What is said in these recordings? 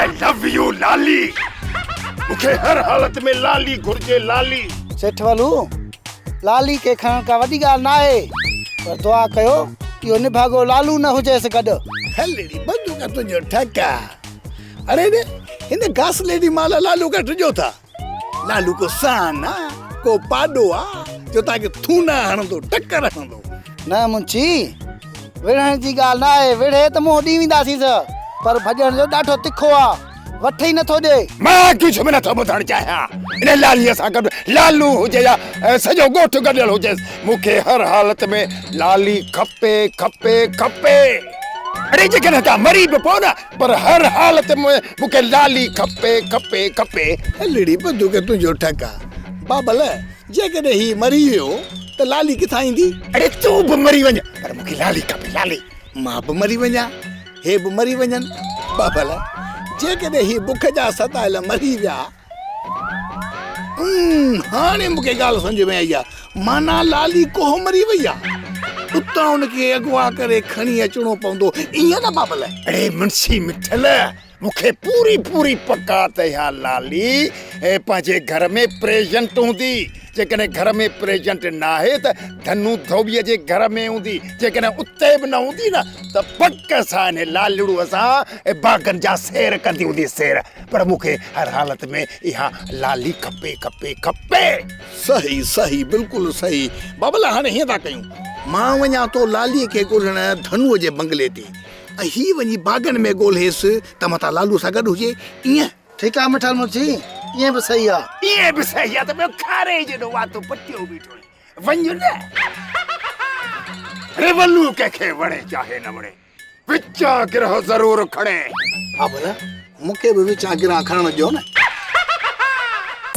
I love you لالي. مون کي هر حالت ۾ لالي گهرجي لالي. سيٺ ولو، لالي کي کڻڻ ڪا وڏي ڳالهه ناهي، پر دعا ڪيو اهو نڀاڳو لالو نه هجيس گڏ. هل ڙي بندوق تنهنجو ٺڪ آ. اڙي ڙي هن گاسليٽي مال لالو کان ڊڄو ٿا. لالو ڪو سان آ، ڪو پاڏو آ جو توهان کي ٿونا هڻندو، ٽڪر هڻندو. نه منشي، وڙهڻ جي ڳالهه نه آهي، وڙهي ته منهن ڏئي وينداسينس، پر ڀڄڻ جو ڏاڍو تکو آ، وٺ ئي نٿو ڏئي. مان ڪجهه به نٿو ٻڌڻ چاهيان، ان لاليء سان گڏ لالو هجي يا سڄو ڳوٺ گڏيل هجيس، مون کي هر حالت ۾ لالي کپي، کپي، کپي. اڙي جيڪڏهن توهان مري به پئو نه، پر هر حالت ۾ مون کي لالي کپي، کپي، کپي. هلڙي بندوق تنهنجو ٺڪ آ. بابل، جيڪڏهن هي مري ويو ته لالي ڪٿان ايندي؟ اڙي تون به مري وڃ، پر مون کي لالي کپي، لالي. مان به مري وڃان، هي به مري وڃن. بابل، جيڪڏهن هي بک جا ستايل مري ويا. هاڻي مون کي ڳالهه سمجهه ۾ آئي آ. معنيٰ لالي ڪوهه مري وئي آ. اتان ان کي اغوا ڪري کڻي اچڻو پوندو. ائين نه بابل؟ اڙي منشي مٺل، مون کي پوري پوري پڪ آ ته اها لالي پنهنجي گهر ۾ پريزنٽ هوندي. جيڪڏهن گهر ۾ پريزنٽ ناهي ته ڌنو ڌوٻيء جي گهر ۾ هوندي. جيڪڏهن اتي به نه هوندي نه ته پڪ سان انهي لالڙوء سان باغن جا سير ڪندي هوندي سير. پر مون کي هر حالت ۾ اها لالي کپي کپي کپي. صحيح صحيح بلڪل صحيح بابلا هاڻي هيئن ٿا ڪيون مان وڃان ٿو لالي کي ڳولڻ ڌنوء جي بنگلي تي ۽ هي وڃي باغن ۾ ڳولهيس ته متان لالو سان گڏ هجي ائين. ٺيڪ آ مٺل منشي ائين به صحيح آ. ائين به صحيح آ ته ٻيو کاري جيڏو واتو پٽيو بيٺو آهين وڃ نه. ريولو ڪنهن کي وڻي چاهي نه وڻي. وچان گرهه ضرور کڻي. ها ڀلا مون کي به وچان گرهه کڻڻ ڏيو نه.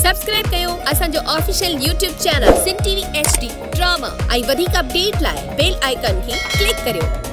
سبسڪرائب ڪيو اسان جو official YouTube channel Sindh T V H D drama ۽ وڌيڪ اپڊيٽ لاء بيل آئيڪان کي ڪلڪ ڪريو.